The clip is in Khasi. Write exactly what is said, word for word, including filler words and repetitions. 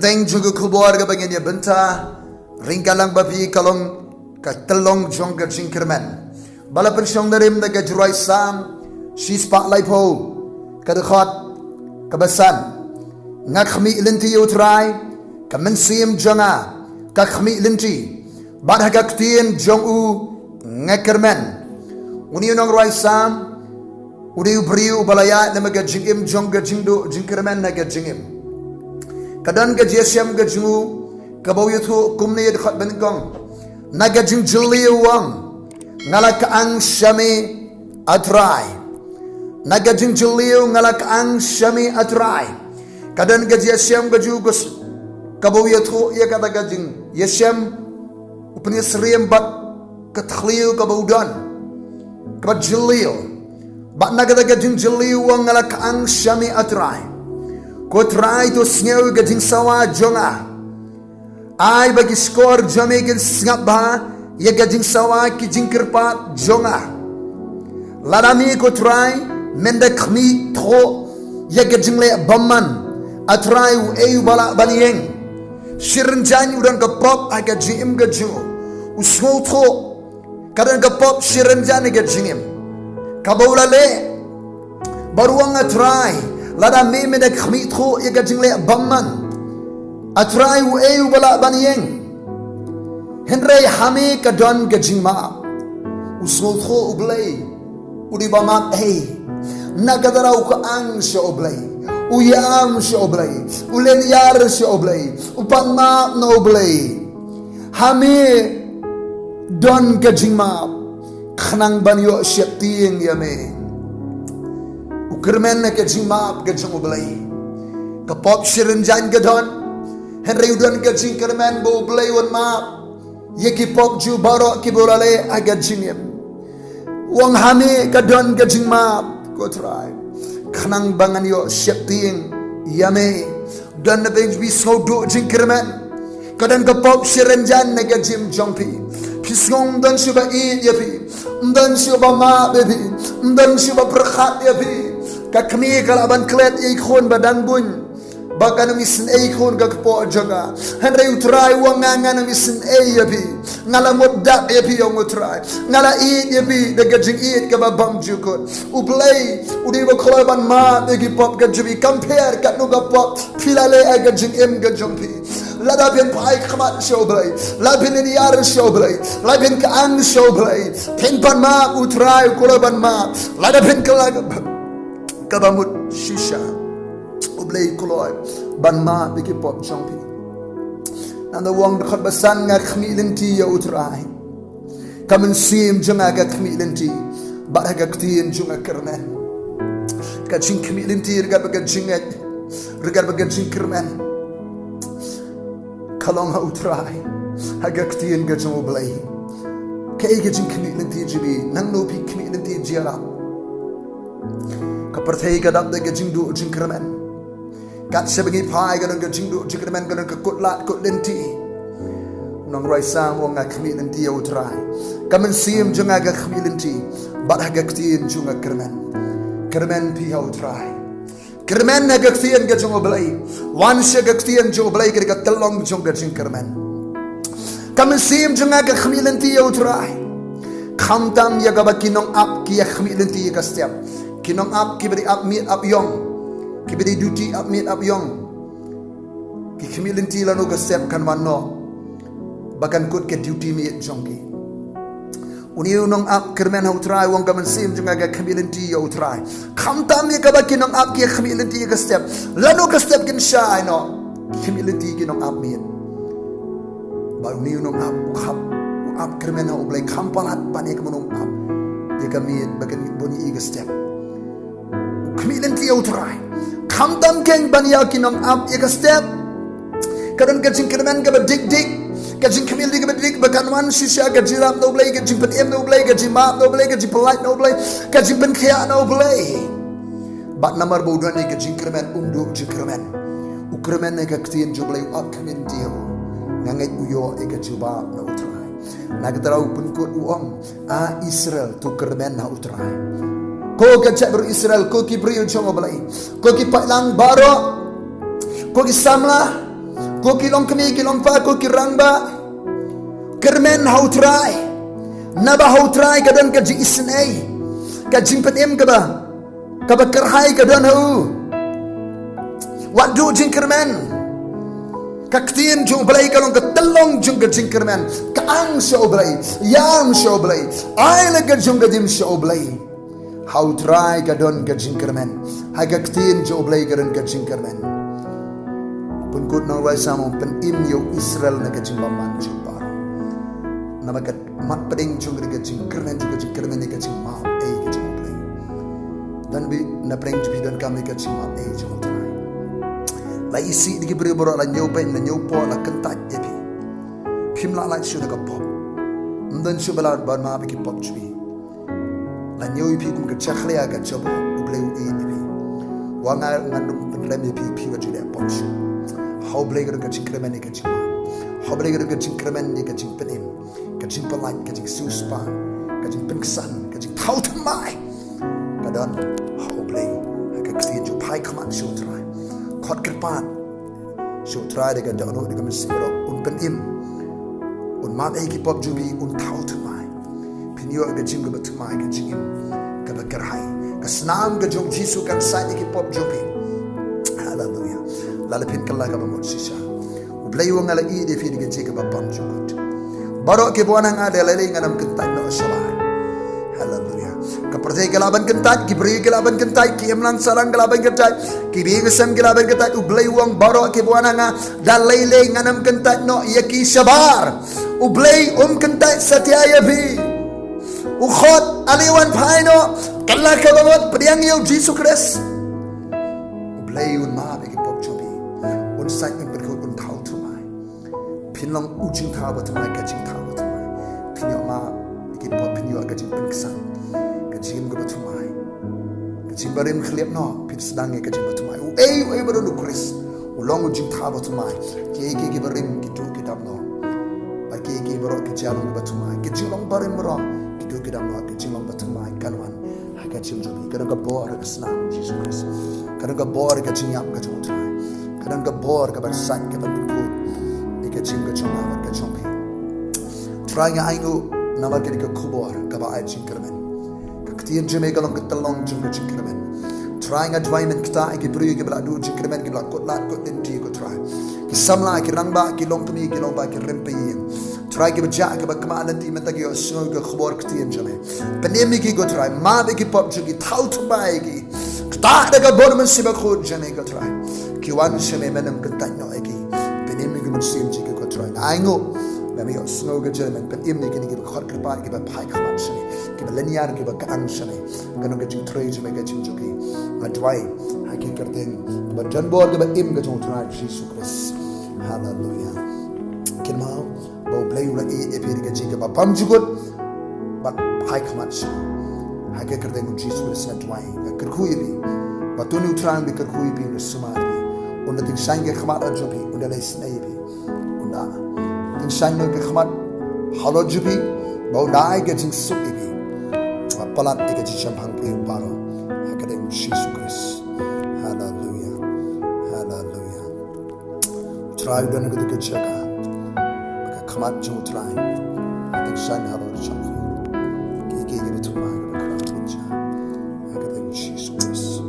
Eng jong ka khubor kaba ngin ïa bynta ryngkat lang bad phi ka long ka tyllong jong ka jingkyrmen. Ba la pynshong nongrim da ka jingrwai Salm shispah laiphew, ka dkhot kaba san. Nga khmih lynti ïa U Trai, ka mynsiem jong nga ka khmih lynti, bad ha ka ktien jong u nga kyrmen. Une u nongrwai Salm u dei u briew uba la ïaid lem bad ka jingim jong ka jingduh jingkyrmen ha ka jingim. Ka don ka jingïashem ka jong u kaba u ïathuh kumne, dkhot ba nyngkong. Na ka jingjylliew u ong, nga la kyang sha me, A Trai. Na ka jingjylliew nga la kyang sha me, A Trai. Ka don ka jingïashem ka jong u, kaba u ïathuh ïa kata ka jingïashem, u pynïasyriem bad ka thliew kaba u don, kaba jylliew. Bad na kata ka jingjylliew u ong, nga la kyang sha me, A Trai. Ko Trai, to sngew ïa ka jingsawa jong nga. Ai ba ki shkor jong me kin sngap bha ïa ka jingsawa ki jingkyrpad jong nga. Lada me, ko Trai, men da khmih thuh ïa ka jingleh bymman, A Trai, uei uba lah ban ïeng? Shi rynjang u don ka pop ha ka jingim ka jong u. U sngewthuh ka don ka pop shi rynjang ha ka jingim kaba u la leh. Bad u ong, A Trai, lada me, men da khmih thuh ïa ka jingleh bymman, A Trai, uei uba lah ban ïeng? Hynrei ha me ka don ka jingmap. U sngewthuh U Blei u dei uba map ei. Na kata ruh u kyang sha U Blei, u ïam sha U Blei, u lynñiar sha U Blei, u pan map na U Blei. Ha me don ka jingmap, khnang ban ïoh sheptieng ïa me. U kyrmen ha ka jingmap ka jong U Blei. Ka pop shi rynjang ka don, hynrei u don ka jingkyrmen ba U Blei un map ïa ki pop jong u baroh kiba u la leh ha ka jingim. U ong, ha me ka don ka jingmap, ko Trai, khnang ba ngan ïoh sheptieng ïa me. Don na phi ba phi sngew duh jingkyrmen, ka don ka pop shi rynjang ha ka jingim jong phi. Phi sngew ym don shuh ba ïeit ïa phi, ym don shuh ba map ïa phi, ym don shuh ba pyrkhat ïa phi. Ka kmie ka lah ban klet ïa i khun ba dang bun, ba kan ym isynei i khun ka kpoh jong ka. Hynrei U Trai u ong, nga ngan ym isynei ïa phi. Nga la mut dak ïa phi, ong U Trai. Nga la ïeit ïa phi da ka jingïeit kaba bymjukut. U Blei u dei uba kloi ban map ïa ki pop ka jong phi. Kam pher katno ka pop phi la leh ha ka jingim ka jong phi. Lada phin phai khmat sha U Blei, lada phin lynñiar sha U Blei, lada phin kyang sha U Blei, phin pan map, U Trai u kloi ban map. Lada phin kylla kaba mut shisha, U Blei u kloi ban map ïa ki pop jong phi. Nangta u ong, dkhot ba san, nga khmih lynti ïa U Trai, ka mynsiem jong nga ka khmih lynti, bad ha ka ktien jong u nga kyrmen. Ka jingkhmih lynti ryngkat bad ka jingngeit, ryngkat bad ka jingkyrmen, ka long ha U Trai, ha ka ktien ka jong U Blei. Kaei ka jingkhmih lynti jong phi? Nangno phi khmih lynti jia? Ka pyrthei ka dap da ka jingduh jingkyrmen. Kat shaba ngi phai ka don ka jingduh jingkyrmen, ka don ka kut lad kut lynti. U nongrwai Salm u ong, nga khmih lynti ïa U Trai, ka mynsiem jong nga ka khmih lynti, bad ha ka ktien jong u nga kyrmen. Kyrmen phi ha U Trai. Kyrmen ha ka ktien ka jong U Blei. Wan sha ka ktien jong U Blei, ka dei ka tyllong jong ka jingkyrmen. Ka mynsiem jong nga ka khmih lynti ïa U Trai. Khamtam ïa kaba ki nongap ki ïa khmih lynti ïa ka step. Ki nongap kiba dei ap miet ap ïong, kiba dei duty ap miet ap ïong, ki khmih lynti lano ka step kan wan noh ba kan kut ka duty miet jong ki. Une u nongap kyrmen ha U Trai, u ong, ka mynsiem jong nga ka khmih lynti ïa U Trai. Khamtam ïa kaba ki nongap ki ïa khmih lynti ïa ka step, lano ka step kin shai noh. Ki khmih lynti ki nongap miet. Bad une u nongap u khap, u ap kyrmen ha U Blei, kham palat ban ïa ka mynno ap ïa ka miet ba kan bun ïa ka step. U khmih lynti ïa U Trai. Khamtam keiñ ban ïa ki nongap ïa ka step. Ka don ka jingkyrmen kaba dik dik, ka jingkhmih lynti kaba dik ba kan wan shisha ka jingïarap na U Blei, ka jingpynim na U Blei, ka jingmap na U Blei, ka jingpyllait na U Blei, ka jingpynkhiah na U Blei. Bad namar ba u don ïa ka jingkyrmen, um duh jingkyrmen. U kyrmen ïa ka ktien jong U Blei, u ap khmih lynti ïa u. Nga ngeit u ïoh ïa ka jubab na U Trai. Na kata ruh u pynkut u ong, A Israel, to kyrmen ha U Trai. Ko ka jaitbynriew Israel, ko ki briew jong U Blei, ko ki paidlang baroh, ko ki samla, Ko ki longkmie ki longpa, ko ki rangbah, kyrmen ha U Trai. Naba ha U Trai ka don ka jingisynei, ka jingpynim kaba, kaba kyrhai ka don ha u. Wat duh jingkyrmen. Ka ktien jong U Blei ka long ka tyllong jong ka jingkyrmen. Ka ang sha U Blei, ïam sha U Blei, ai la ka jong ka jingim sha U Blei. Ha U Trai ka don ka jingkyrmen. Ha ka ktien jong U Blei ka don ka jingkyrmen. Pynkut Nongrai Samuel, pynim ïa u Israel na ka jingbymman jong baroh. Namar ka mat pdeng jong ka jingkyrmen, jong ka jingkyrmen ïa ka jingmap ei ka jong U Blei. Don bha na pdeng jong phi donkam ïa ka jingmap ei jong U Trai. La isih da ki briew baroh, la ñiew beiñ, la ñiew por, la kyntait ïa phi. Phim lah lait shuh na ka pop. Ym don shuh ba lah ban map ïa ki pop jong phi. La ñiew ïa phi kum ka jakhlia ka jabok, U Blei u ïeit ïa phi. Wa nga ngan ym pynrem ïa phi, phi wat ju leh pop shuh. Ha U Blei ka don ka jingkyrmen ïa ka jingmap. Ha U Blei ka don ka jingkyrmen ïa ka jingpynim, ka jingpyllait, ka jingsiewspah, ka jingpynksan, ka jingthaw thymmai. Ka don ha U Blei, ha ka ktien jong u, phai khmat sha U Trai. Khot kyrpad sha U Trai da ka dohnud, da ka mynsiem baroh, un pynim. Un map ei ki pop jong phi, un thaw thymmai. Phin ïoh ka jingim kaba thymmai, ka jingim kaba kyrhai. Ka snam ka jong U Jisu kan sait ïa ki pop jong phi. Haleluya. Lada phin kylla kaba mut shisha. U Blei u ong nga la ïeit ïa phi da ka jingim kaba bymjukut. Baroh kiba wan ha nga da lei lei ngan ym kyntait noh shabar. Haleluya. Ka pyrthei ka lah ban kyntait, ki briew ki lah ban kyntait, ki imlang sahlang ki lah ban kyntait, ki ïing ki sem ki lah ban kyntait. U Blei u ong baroh kiba wan ha nga da lei lei ngan ym kyntait noh ïa ki shabar. U Blei um kyntait satia ïa phi. U khot, ale wan phai noh, kylla kaba mut, pdiang ïa U Jisu Khrist. U Blei un map ïa ki pop jong phi. Un sait, un pynkhuid, un thaw thymmai. Phin long u jingthaw ba thymmai, ka jingthaw ba thymmai. Phin ïoh map ïa ki pop, phin ïoh ka jingpynksan, ka jingim kaba thymmai, ka jingbarim khlieh noh. Phin sdang ïa ka jingim ba thymmai. Uei uei ba don U Khrist u long u jingthaw ba thymmai. Kiei kiei kiba rim ki duh ki dap noh. Bad kiei kiei baroh ki jia long kiba thymmai. Ki jinglong barim baroh ki duh ki dap noh. Ki jinglong ba thymmai kan wan ha ka jingim jong phi. Ka don ka bor ha ka snam U Jisu Khrist. Ka don ka bor ha ka jingïap ka jong U Trai. Ka don ka bor kaban sait, kaban pynkhuid ïa ka jingim ka jong nga bad ka jong phi. Trai, nga ainguh namar kane ka khubor kaba ai jingkyrmen. Ka ktien jong me ka long ka tyllong jong ka jingkyrmen. Trai, nga duwai men ktah ïa ki briew kiba la duh jingkyrmen, kiba la kut lad kut lynti, ko Trai. Ki samla, ki rangbah, ki longkmie, ki longba, ki rympei ïing. Trai, kiba jah, kiba kynmaw lynti, mynta ki ïohsngew ïa ka khubor ktien jong me. Pynim ïa ki, ko Trai, map ïa ki pop jong ki, thaw thymmai ïa ki. Ktah da ka bor mynsiem bakhuid jong me, ko Trai. Ki wan sha me, men ym kyntait noh ïa ki. Pynim ïa ki mynsiem jong ki, ko Trai. Nga ainguh ba me ïohsngew ka jingkyrmen, pynim ïa kine kiba khot kyrpad, kiba phai khmat sha me, kiba lynñiar, kiba kyang sha me. Ka long ka jingtrei jong me, ka jingim jong ki. Nga duwai ha ka kyrteng ba don bor, kaba im, ka jong U Trai Jisu Khrist. Haleluya. Kynmaw ba U Blei u la ïeit ïa phi da ka jingim kaba bymjukut. Bad phai khmat sha u. Ha ka kyrteng U Jisu Khrist nga duwai, nga kyrkhu ïa phi. Ba to une U Trai un da kyrkhu ïa phi, un da sumar ïa phi. Un da tyngshaiñ ka khmat jong phi, un da leh isynei ïa phi. Un da tyngshaiñ noh ka khmat halor jong phi, ba un da ai ka jingsuk ïa phi. Ba palat ïa ka jingshemphang phi baroh. Ha ka kyrteng U Jisu Khrist. Haleluya. Haleluya. U Trai u don ha kata ka jaka. Ba ka khmat jong U Trai ka tyngshaiñ halor jong phi. Kiei kiei kiba thymmai, kiba khraw, kiba jia. Ha ka kyrteng U Jisu Khrist.